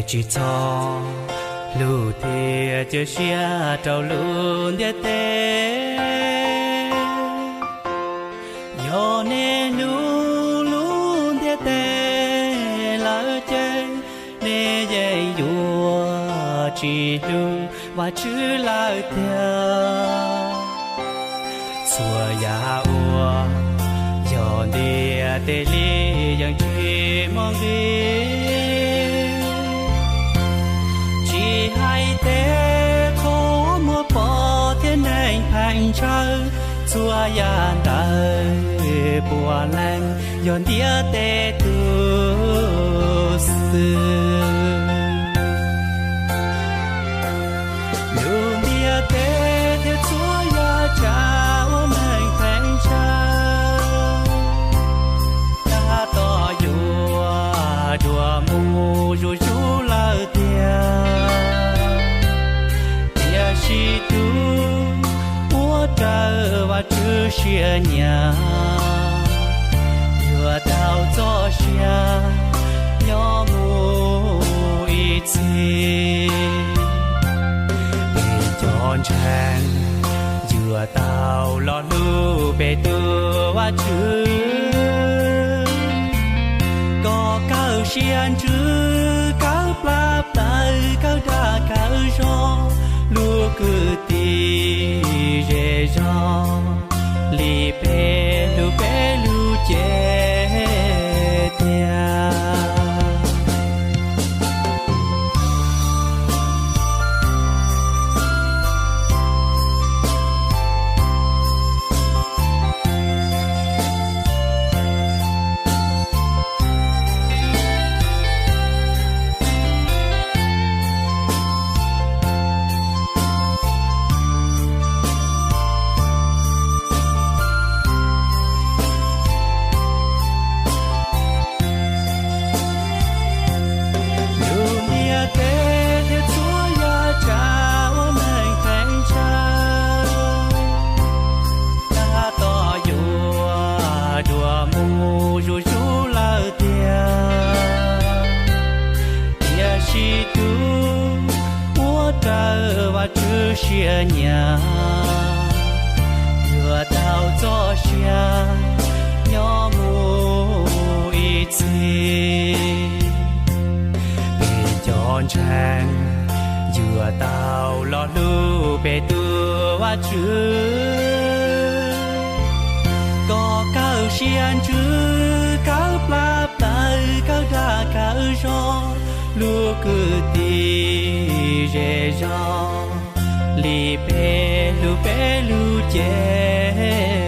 Tsis txhob hlub thiab cia siab rau lub ntiaj teb. Yog nej hlub lub ntiaj teb lawm ces nej yeej yuav tsis hlub Vajtswv lawm tiag. Txhua yam uas yog ntiaj teb li yeej tsis muaj nqis, tsis hais tej qhov muag pom thiab neeg pheej ntshaw, txhua yam ntawd puav leej yog ntiaj teb tus xwb. Lub ntiaj teb thiab txhua yam tsav uas neeg pheej ntshaw tab tom yuav dua mus zuj zus lawm tiag. Tiam sis tus uas raws Vajtswv siab nyiam yuav tau txoj sia nyob mus ib txhis. Peb cov ntseeg yuav tau los hlub peb tus Vajtswv, kom kawg siab ntsws, kawg plab plaws, kawg dag kawg zog, lub kwv tij zej zog li peb hlub peb lub cev tiag. Lub ntiaj teb thiab txhua yam tsav uas neeg pheej ntshaw tab tom yuav dua mus zuj zus lawm tiag. Tiam sis tus uas raws Vajtswv siab nyiam yuav tau txoj sia nyob mus ib txhis. Peb cov ntseeg yuav tau los hlub peb tus Vajtswv, kom kawg siab ntsws, kawg plab plaws, kawg dag kawg zog, lub kwv tij zej zog li peb hlub peb lub cev